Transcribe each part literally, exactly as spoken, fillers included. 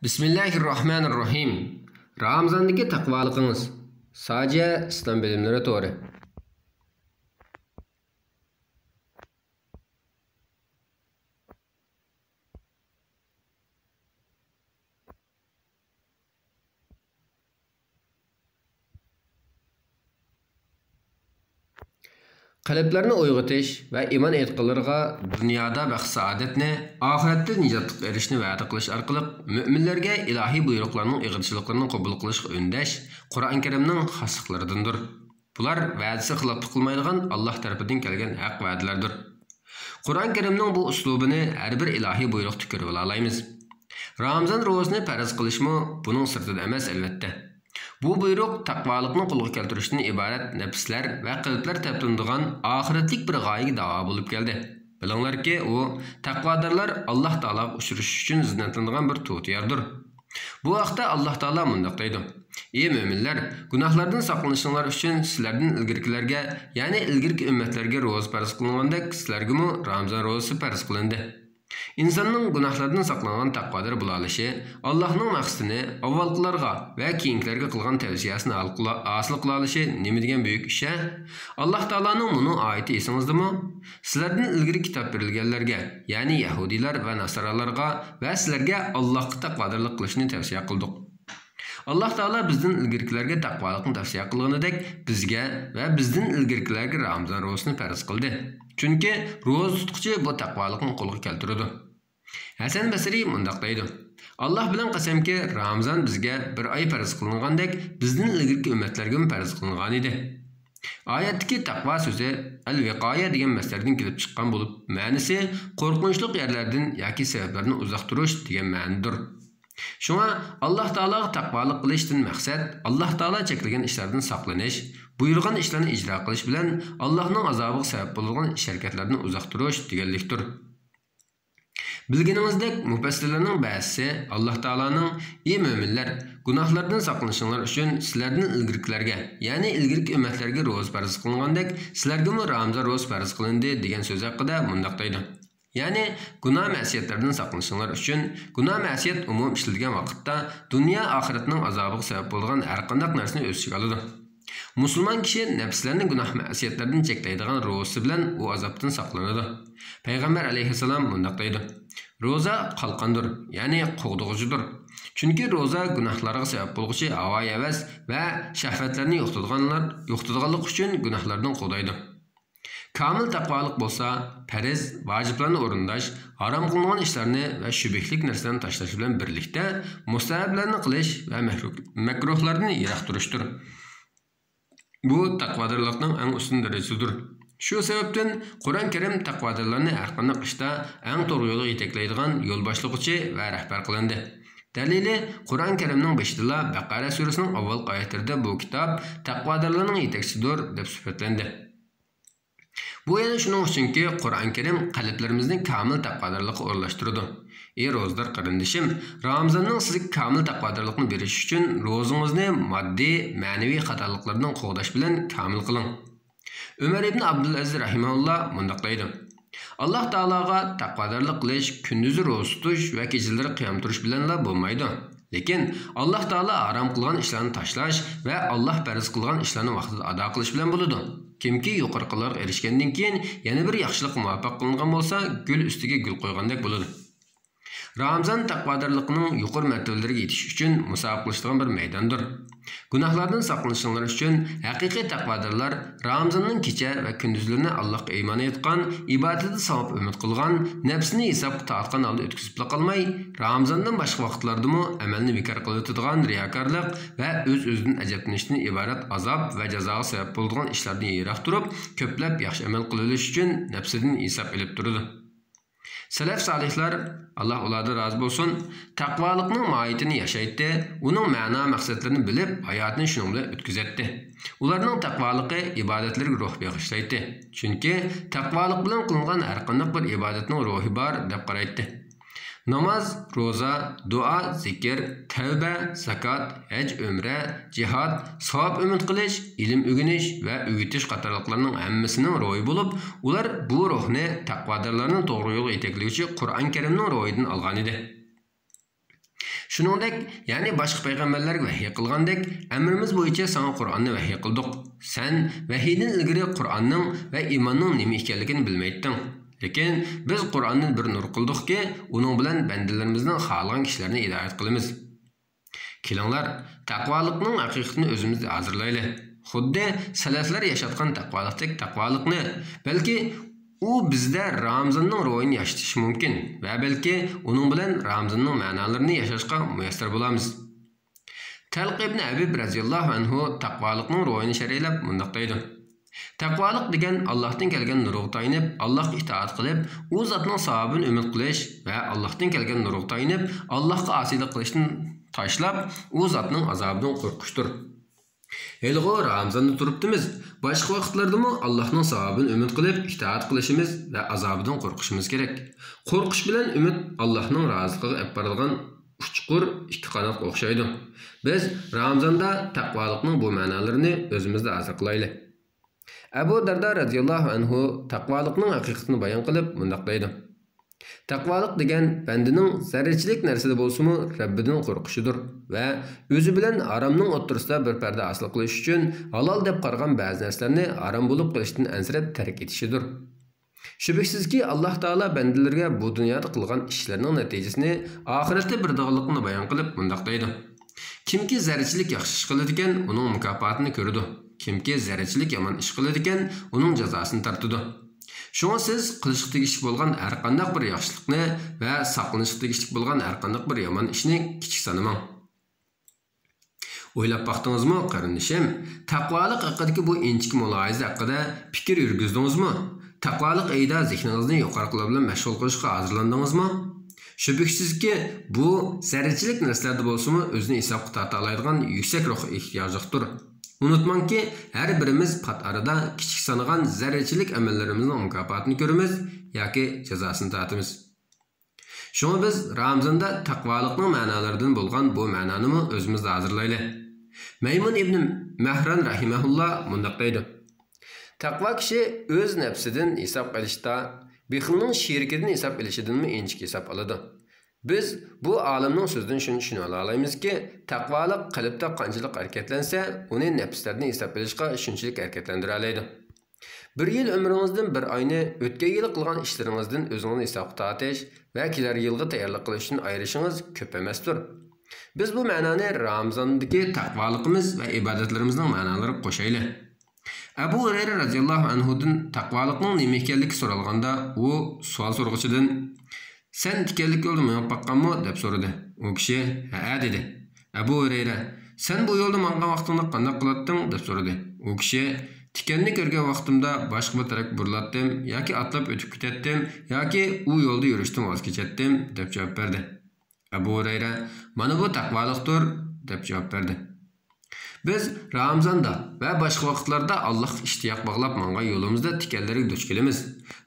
بىسمىللاھىررەھمانىررەھىم. رامىزاندىكى تەقۋالىقىڭىز. ساجىيە ئىسلام بىلىملىرى تورى. قەلبلەرنى ئويغىتىش ۋە ئىمان ئېيتقانلىرىغا دۇنيادا بەخت-سائادەتنى، ئاخىرەتتە نىجاتلىق ئېرىشىشنى ۋەدە قىلىش ئارقىلىق مۆمىنلەرگە ئىلاھىي بۇيرۇقلارنىڭ ئېغىرچىلىقلىرىنى قوبۇل قىلىشقا ئۈندەش قۇرئان كەرىمنىڭ خاسلىقلىرىدىندۇر. بۇلار ۋەدىسى خىلاپلىق قىلمايدىغان ئاللاھ تەرىپىدىن كەلگەن ھەق ۋەدىلەردۇر. قۇرئان كەرىمنىڭ بۇ ئۇسلۇبىنى ھەر بىر ئىلاھىي بۇيرۇقتا كۆرۈۋالالايمىز. رامىزان روزىسىنى پەرز قىلىشمۇ بۇنىڭ سىرتىدا ئەمەس، ئەلۋەتتە. بۇ بۇيرۇق تەقۋالىقنى قولغا كەلتۈرۈشتىن ئىبارەت نەپسلەر ۋە قەلبلەر تەپتىنىدىغان ئاخىرەتلىك بىر غايىگە داۋا بولۇپ كەلدى. بىلىڭلاركى، ئۇ تەقۋادارلار ئاللاھ تائالاغا ئۇچرىشىش ئۈچۈن زىننەتلىنىدىغان بىر تۇتىياردۇر. بۇ ھەقتە ئاللاھ تائالا مۇنداق دەيدۇ: ئى مۆمىنلەر، گۇناھلاردىن ساقلىنىشىڭلار ئۈچۈن سىلەردىن ئىلگىرىكىلەرگە، يەنى ئىلگىرىكى ئۈممەتلەرگە روزا پەرز قىلىنغاندەك، سىلەرگىمۇ رامىزان روزىسى پەرز قىلىندى. ئىنساننىڭ گۇناھلاردىن ساقلانغان تەقۋادار بولالىشى، ئاللاھنىڭ مەقسىتىنى، ئاۋۋالقىلارغا ۋە كېيىنكىلەرگە قىلغان تەۋسىيەسىنى ھال قىلا-، ھاسىل قىلالىشى نېمە دېگەن بۈيۈك ئىش ھە؟ ئاللاھ تائالانىڭ مۇنۇ ئايىتى ئېسىڭىزدىمۇ؟ سىلەردىن ئىلگىرى كىتاب بېرىلگەنلەرگە، يەنى يەھۇدىيلار ۋە ناسارالارغا ۋە سىلەرگە ئاللاھقا تەقۋادارلىق قىلىشنى تەۋسىيە قىلدۇق. ئاللاھ تائالا بىزدىن ئىلگىرىكىلەرگە تەقۋالىقنى تەۋسىيە قىلغىنىدەك، بىزگە ۋە بىزدىن ئىلگىرىكىلەرگە رامىزان روزىسىنى پەرز قىلدى. چۈنكى روزا تۇتقۇچى بۇ تەقۋالىقنى قولغا كەلتۈرىدۇ. ھەسەن بەسرى مۇنداق دەيدۇ: ئاللاھ بىلەن قەسەمكى، رامىزان بىزگە بىر ئاي پەرز قىلىنغاندەك، بىزدىن ئىلگىرىكى ئۈممەتلەرگىمۇ پەرز قىلىنغانىدى. ئايەتتىكى تەقۋا سۆزى ئەل-ۋىقايە دېگەن مەسدەردىن كېلىپ چىققان بولۇپ، مەنىسى قورقۇنچلۇق يەرلەردىن ياكى سەۋەبلەردىن ئۇزاق تۇرۇش دېگەن مەنىدۇر. شۇڭا ئاللاھ تائالاغا تەقۋالىق قىلىشتىن مەقسەت ئاللاھ تائالا چەكلىگەن ئىشلاردىن ساقلىنىش، بۇيرۇغان ئىشلارنى ئىجرا قىلىش بىلەن ئاللاھنىڭ ئازابىغا سەۋەب بولىدىغان ئىش-ھەرىكەتلەردىن ئۇزاق تۇرۇش دېگەنلىكتۇر. بىلگىنىڭىزدەك، مۇپەسسىرلەرنىڭ بەزىسى ئاللاھ تائالانىڭ «ئى مۆمىنلەر، گۇناھلاردىن ساقلىنىشىڭلار ئۈچۈن سىلەردىن ئىلگىرىكىلەرگە، يەنى ئىلگىرىكى ئۈممەتلەرگە روزا پەرز قىلىنغاندەك، سىلەرگىمۇ رامىزان روزا پەرز قىلىندى» دېگەن سۆزى ھەققىدە مۇنداق دەيدۇ: يەنى گۇناھ-مەسىيەتلەردىن ساقلىنىشىڭلار ئۈچۈن، گۇناھ-مەسىيەت ئومۇم ئىشلىتىلگەن ۋاقىتتا دۇنيا ئاخىرەتنىڭ ئازابىغا سەۋەب بولىدىغان ھەرقانداق نەرسىنى ئۆز ئىچىگە ئالىدۇ. مۇسۇلمان كىشى نەپسلەرنى گۇناھ-مەسىيەتلەردىن چەكلەيدىغان روزىسى بىلەن ئۇ ئازابتىن ساقلىنىدۇ. پەيغەمبەر ئەلەيھىسسالام مۇنداق دەيدۇ: روزا قالقاندۇر، يەنى قوغدىغۇچىدۇر. چۈنكى روزا گۇناھلارغا سەۋەب بولغۇچى ھاۋا-ھەۋەس ۋە شەھۋەتلەرنى يوقىتىدىغانلار، يوقىتىدىغانلىقى ئۈچۈن گۇناھلاردىن قوغدايدۇ. كامىل تەقۋالىق بولسا پەرز، ۋاجىپلارنى ئورۇنداش، ھارام قىلىنغان ئىشلارنى ۋە شۈبھىلىك نەرسىلەرنى تاشلاش بىلەن بىرلىكتە مۇستەھەبلەرنى قىلىش ۋە مەكرۇ-، مەكرۇھلاردىن يىراق تۇرۇشتۇر. بۇ تەقۋادارلىقنىڭ ئەڭ ئۈستۈن دەرىجىسىدۇر. شۇ سەۋەبتىن قۇرئان كەرىم تەقۋادارلارنى ھەرقانداق ئىشتا ئەڭ توغرا يولغا يېتەكلەيدىغان يول باشلىغۇچى ۋە رەھبەر قىلىندى. دەلىلى، قۇرئان كەرىمنىڭ بېشىدىلا بەقەرە سۈرىسىنىڭ ئاۋۋالقى ئايەتلىرىدە بۇ كىتاب تەقۋادارلارنىڭ يېتەكچىسىدۇر دەپ سۈپەتلەندى. بۇ يەنە شۇنىڭ ئۈچۈنكى، قۇرئان كەرىم قەلبلىرىمىزنى كامىل تەقۋادارلىققا ئورۇنلاشتۇرىدۇ. ئى روزىدار قېرىندىشىم، رامىزاننىڭ سىزگە كامىل تەقۋادارلىقنى بېرىشى ئۈچۈن روزىڭىزنى ماددىي، مەنىۋى خاتالىقلاردىن قوغداش بىلەن كامىل قىلىڭ. ئۆمەر ئىبن ئابدۇلئەزىز رەھىمەھۇللا مۇنداق دەيدۇ: ئاللاھ تائالاغا تەقۋادارلىق قىلىش كۈندۈزى روزا تۇتۇش ۋە كېچىلىرى قىيام تۇرۇش بىلەنلا بولمايدۇ. لېكىن ئاللاھ تائالا ھارام قىلغان ئىشلارنى تاشلاش ۋە ئاللاھ پەرز قىلغان ئىشلارنى ۋاقتىدا ئادا قىلىش بىلەن بولىدۇ. كىمكى يۇقىرىقىلارغا ئېرىشكەندىن كېيىن يەنە بىر ياخشىلىققا مۇۋەپپەق قىلىنغان بولسا، گۈل ئۈستىگە گۈل قويغاندەك بولىدۇ. رامىزان تەقۋادارلىقنىڭ يۇقىرى مەرتىۋىلىرىگە يېتىش ئۈچۈن مۇسابىقىلىشىدىغان بىر مەيداندۇر. گۇناھلاردىن ساقلىنىشىڭلار ئۈچۈن ھەقىقىي تەقۋادارلار رامىزاننىڭ كېچە ۋە كۈندۈزلىرىنى ئاللاھقا ئىمان ئېيتقان، ئىبادىتىدە ساۋاب ئۈمىد قىلغان، نەپسىنى ھېسابقا تارتقان ھالدا ئۆتكۈزۈپلا قالماي، رامىزاندىن باشقا ۋاقىتلاردىمۇ ئەمەلنى بىكار قىلىۋېتىدىغان رىياكارلىق ۋە ئۆز-ئۆزىدىن ئەجەبلىنىشتىن ئىبارەت ئازاب ۋە جازاغا سەۋەب بولىدىغان ئىشلاردىن يىراق تۇرۇپ، كۆپلەپ ياخشى ئەمەل قىلىۋېلىش ئۈچۈن نەپسىدىن ھېساب ئېلىپ تۇرىدۇ. سەلەف سالىھلار، ئاللاھ ئۇلاردىن رازى بولسۇن، تەقۋالىقنىڭ ماھىيىتىنى ياشايتتى، ئۇنىڭ مەنا مەقسەتلىرىنى بىلىپ، ھاياتىنى شۇنىڭ بىلەن ئۆتكۈزەتتى. ئۇلارنىڭ تەقۋالىقى ئىبادەتلىرىگە روھ بېغىشلايتتى. چۈنكى تەقۋالىق بىلەن قىلىنغان ھەرقانداق بىر ئىبادەتنىڭ روھى بار دەپ قارايتتى. ناماز، روزا، دۇئا، زىكىر، تەۋبە، زاكات، ھەج، ئۆمرە، جىھاد، ساۋاب ئۈمىد قىلىش، ئىلىم ئۆگىنىش ۋە ئۆگىتىش قاتارلىقلارنىڭ ھەممىسىنىڭ روھى بولۇپ، ئۇلار بۇ روھنى تەقۋادارلارنى توغرا يولغا يېتەكلىگۈچى قۇرئان كەرىمنىڭ روھىدىن ئالغانىدى. شۇنىڭدەك، يەنى باشقا پەيغەمبەرلەرگە ۋەھىي قىلغاندەك، ئەمرىمىز بويىچە ساڭا قۇرئاننى ۋەھىي قىلدۇق. سەن ۋەھىيدىن ئىلگىرى قۇرئاننىڭ ۋە ئىماننىڭ نېمە ئىكەنلىكىنى بىلمەيتتىڭ. لېكىن بىز قۇرئاننى بىر نۇر قىلدۇقكى، ئۇنىڭ بىلەن بەندىلىرىمىزنىڭ خالىغان كىشىلىرىنى ھىدايەت قىلىمىز. كېلىڭلار، تەقۋالىقنىڭ ھەقىقىتىنى ئۆزىمىزدە ھازىرلايلى. خۇددى سەلەفلەر ياشاتقان تەقۋالىقتەك تەقۋالىقنى، بەلكى ئۇ بىزدە رامزاننىڭ روھىنى ياشىتىشى مۇمكىن ۋە بەلكى ئۇنىڭ بىلەن رامزاننىڭ مەنالىرىنى ياشاشقا مۇيەسسەر بولارمىز. تەلق ئىبنى ھەبىب رەزىياللاھۇ ئەنھۇ تەقۋالىقنىڭ روھىنى شەرھلەپ مۇنداق دەيدۇ: تەقۋالىق دېگەن ئاللاھتىن كەلگەن نۇرغا تايىنىپ، ئاللاھقا ئىتائەت قىلىپ، ئۇ زاتنىڭ ساۋابىنى ئۈمىد قىلىش ۋە ئاللاھتىن كەلگەن نۇرغا تايىنىپ، ئاللاھقا ئاسىيلىق قىلىشتىن تاشلاپ، ئۇ زاتنىڭ ئازابىدىن قورقۇشتۇر. ھېلىغۇ رامزاندا تۇرۇپتىمىز. باشقا ۋاقىتلاردىمۇ ئاللاھنىڭ ساۋابىنى ئۈمىد قىلىپ، ئىتائەت قىلىشىمىز ۋە ئازابىدىن قورقۇشىمىز كېرەك. قورقۇش بىلەن ئۈمىد ئاللاھنىڭ رازىلىقىغا ئېلىپ بارىدىغان ئۇچقۇر ئىككى قاناتقا ئوخشايدۇ. بىز رامزاندا تەقۋالىقنىڭ بۇ مەنالىرىنى ئۆزىمىزدە ھازىر قىلايلى. ئەبۇ دەردا رەزىياللاھۇ ئەنھۇ تەقۋالىقنىڭ ھەقىقىتىنى بايان قىلىپ مۇنداق دەيدۇ: تەقۋالىق دېگەن بەندىنىڭ زەررىچىلىك نەرسىدە بولسىمۇ رەببىدىن قورقۇشىدۇر ۋە ئۆزى بىلەن ھارامنىڭ ئوتتۇرىسىدا بىر پەردە ھاسىل قىلىش ئۈچۈن ھالال دەپ قارىغان بەزى نەرسىلەرنى ھارام بولۇپ قېلىشتىن ئەنسىرەپ تەرك ئېتىشىدۇر. شۈبھىسىزكى، ئاللاھ تائالا بەندىلىرىگە بۇ دۇنيادا قىلغان ئىشلىرىنىڭ نەتىجىسىنى ئاخىرەتتە بېرىدىغانلىقىنى بايان قىلىپ مۇنداق دەيدۇ: كىمكى زەررىچىلىك ياخشى ئىش قىلىدىكەن، ئۇنىڭ مۇكاپاتىنى كۆرىدۇ. كىمكى زەررىچىلىك يامان ئىش قىلىدىكەن، ئۇنىڭ جازاسىنى تارتىدۇ. شۇڭا سىز قىلىشقا تېگىشلىك بولغان ھەرقانداق بىر ياخشىلىقنى ۋە ساقلىنىشقا تېگىشلىك بولغان ھەرقانداق بىر يامان ئىشنى كىچىك سانىماڭ. ئويلاپ باقتىڭىزمۇ، قېرىندىشىم؟ تەقۋالىق ھەققىدىكى بۇ ئىنچىكە مۇلاھىزە ھەققىدە پىكىر يۈرگۈزدىڭىزمۇ؟ تەقۋالىق ئېيىدا زېھنىڭىزنى يۇقىرىقىلار بىلەن مەشغۇل قىلىشقا ھازىرلاندىڭىزمۇ؟ شۈبھىسىزكى، بۇ زەررىچىلىك نەرسىلەردە بولسىمۇ ئۆزىنى ھېسابقا تارتالايدىغان يۈكسەك روھقا ئېھتىياجلىقتۇر. ئۇنتۇماڭكى، ھەر بىرىمىز پات ئارىدا كىچىك سانىغان زەررىچىلىك ئەمەللىرىمىزنىڭ مۇكاپاتىنى كۆرىمىز ياكى جازاسىنى تارتىمىز. شۇڭا بىز رامزاندا تەقۋالىقنىڭ مەنالىرىدىن بولغان بۇ مەنانىمۇ ئۆزىمىزدە ھازىرلايلى. مەيمۇن ئىبنى مەھران رەھىمەھۇللا مۇنداق دەيدۇ: تەقۋا كىشى ئۆز نەپسىدىن ھېساب ئېلىشتا، بېخىلنىڭ شېرىكىدىن ھېساب ئېلىشىدىنمۇ ئىنچىكە ھېساب ئالىدۇ. بىز بۇ ئالىمنىڭ سۆزىدىن شۇنى چۈشىنىۋالالايمىزكى، تەقۋالىق قەلبتە قانچىلىك ھەرىكەتلەنسە، ئۇنى نەپسلەردىن ھېساب ئېلىشقا شۇنچىلىك ھەرىكەتلەندۈرەلەيدۇ. بىر يىل ئۆمرىڭىزدىن بىر ئاينى ئۆتكەن يىلى قىلغان ئىشلىرىڭىزدىن ئۆزىڭىزنى ھېسابقا تارتىش ۋە كېلەر يىلغا تەييارلىق قىلىش ئۈچۈن ئايرىشىڭىز كۆپ ئەمەستۇر. بىز بۇ مەنانى رامىزاندىكى تەقۋالىقىمىز ۋە ئىبادەتلىرىمىزنىڭ مەنالىرىغا قوشايلى. ئەبۇ ھۇرەيرە رەزىياللاھۇ ئەنھۇدىن تەقۋالىقنىڭ نېمە ئىكەنلىكى سورالغاندا، ئۇ سوئال سورىغۇچىدىن، سەن تىكەنلىك يولدا مېڭىپ باققانمۇ؟ دەپ سورىدى. ئۇ كىشى، ھەئە، دېدى. ئەبۇ ھۇرەيرە، سەن بۇ يولدا ماڭغان ۋاقتىڭدا قانداق قىلاتتىڭ؟ دەپ سورىدى. ئۇ كىشى، تىكەننى كۆرگەن ۋاقتىمدا باشقا بىر تەرەپكە بۇرۇلاتتىم ياكى ئاتلاپ ئۆتۈپ كېتەتتىم ياكى ئۇ يولدا يۈرۈشتىن ۋاز كېچەتتىم، دەپ جاۋاب بەردى. ئەبۇ ھۇرەيرە، مانا بۇ تەقۋالىقتۇر، دەپ جاۋاب بەردى. بىز رامىزاندا ۋە باشقا ۋاقىتلاردا ئاللاھقا ئىشتىياق باغلاپ ماڭغان يولىمىزدا تىكەنلەرگە دۇچ كېلىمىز.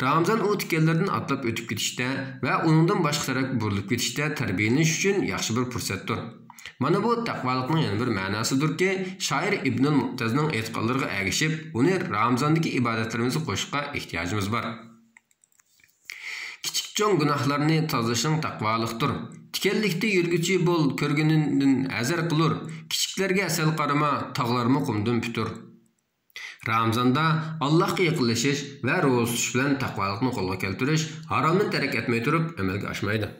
رامىزان ئۇ تىكەنلەردىن ئاتلاپ ئۆتۈپ كېتىشتە ۋە ئۇنىڭدىن باشقا تەرەپكە بۇرۇلۇپ كېتىشتە تەربىيەلىنىش ئۈچۈن ياخشى بىر پۇرسەتتۇر. مانا بۇ تەقۋالىقنىڭ يەنە بىر مەناسىدۇركى، شائىر ئىبنۇل مۇئتەزنىڭ ئېيتقانلىرىغا ئەگىشىپ، ئۇنى رامىزاندىكى ئىبادەتلىرىمىزگە قوشۇشقا ئېھتىياجىمىز بار. كىچىك چوڭ گۇناھلارنى تازىلىشىڭ تەقۋالىقتۇر. تىكەنلىكتە يۈرگۈچى بول، كۆرگىنىدىن ھەزەر قىلۇر. كىچىكلەرگە سەل قارىما، تاغلارمۇ قۇمدىن پۈتۈر. رامىزاندا ئاللاھقا يېقىنلىشىش ۋە روزا تۇتۇش بىلەن تەقۋالىقنى قولغا كەلتۈرۈش، ھارامنى تەرك ئەتمەي تۇرۇپ ئەمەلگە ئاشمايدۇ.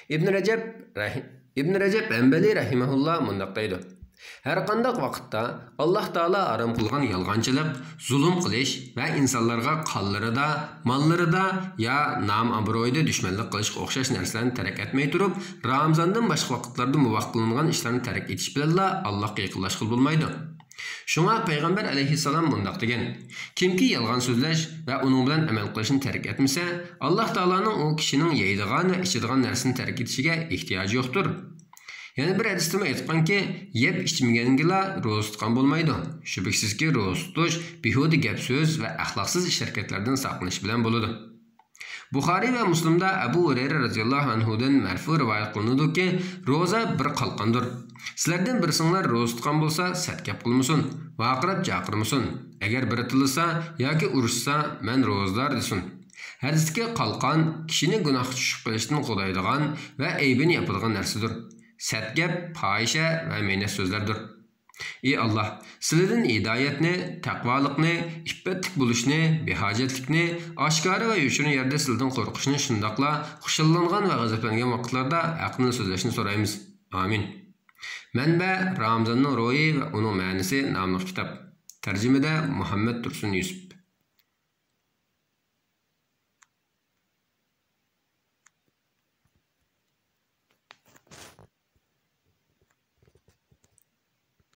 ئىبن رەجەب رەھى-، ئىبن رەجەب ھەمبەلى رەھىمەھۇللا مۇنداق دەيدۇ: ھەرقانداق ۋاقىتتا ئاللاھ تائالا ھارام قىلغان يالغانچىلىق، زۇلۇم قىلىش ۋە ئىنسانلارغا قانلىرىدا، ماللىرىدا يا نام-ئابرۇيىدا دۈشمەنلىك قىلىشقا ئوخشاش نەرسىلەرنى تەرك ئەتمەي تۇرۇپ، رامىزاندىن باشقا ۋاقىتلاردا مۇباھ قىلىنغان ئىشلارنى تەرك ئېتىش بىلەنلا ئاللاھقا يېقىنلاشقىلى بولمايدۇ. شۇڭا پەيغەمبەر ئەلەيھىسسالام مۇنداق دېگەن: كىمكى يالغان سۆزلەش ۋە ئۇنىڭ بىلەن ئەمەل قىلىشنى تەرك ئەتمىسە، ئاللاھ تائالانىڭ ئۇ كىشىنىڭ يەيدىغان ۋە ئىچىدىغان نەرسىنى تەرك ئېتىشىگە ئېھتىياجى يوقتۇر. يەنە بىر ھەدىستىمۇ ئېيتقانكى، يەپ ئىچمىگەنگىلا روزا تۇتقان بولمايدۇ. شۈبھىسىزكى، روزا تۇتۇش بىھۇدە گەپ-سۆز ۋە ئەخلاقسىز ئىش-ھەرىكەتلەردىن ساقلىنىش بىلەن بولىدۇ. بۇخارىي ۋە مۇسلىمدا ئەبۇ ھۇرەيرە رەزىياللاھۇ ئەنھۇدىن مەرفۇ رىۋايەت قىلىنىدۇكى، روزا بىر قالقاندۇر. سىلەردىن بىرسىڭلار روزا تۇتقان بولسا، سەت گەپ قىلمىسۇن، ۋارقىراپ جاقىرمىسۇن. ئەگەر بىرى تىللىسا ياكى ئۇرۇشسا، مەن روزىدار دېسۇن. ھەدىستىكى قالقان كىشىنى گۇناھقا چۈشۈپ قېلىشتىن قوغدايدىغان ۋە ئەيىبىنى ياپىدىغان نەرسىدۇر. سەت گەپ، پاھىشە ۋە مەينەت سۆزلەردۇر. ئى ئاللاھ، سىلىدىن ھىدايەتنى، تەقۋالىقنى، ئىپپەتلىك بولۇشنى، بىھاجەتلىكنى، ئاشكارا ۋە يوشۇرۇن يەردە سىلىدىن قورقۇشنى، شۇنداقلا خۇشاللانغان ۋە غەزەپلەنگەن ۋاقىتلاردا ھەقنى سۆزلەشنى سورايمىز. ئامىن. مەنبە: رامىزاننىڭ روھى ۋە ئۇنىڭ مەنىسى ناملىق كىتاب. تەرجىمىدە مۇھەممەد تۇرسۇن يۈسۈپ.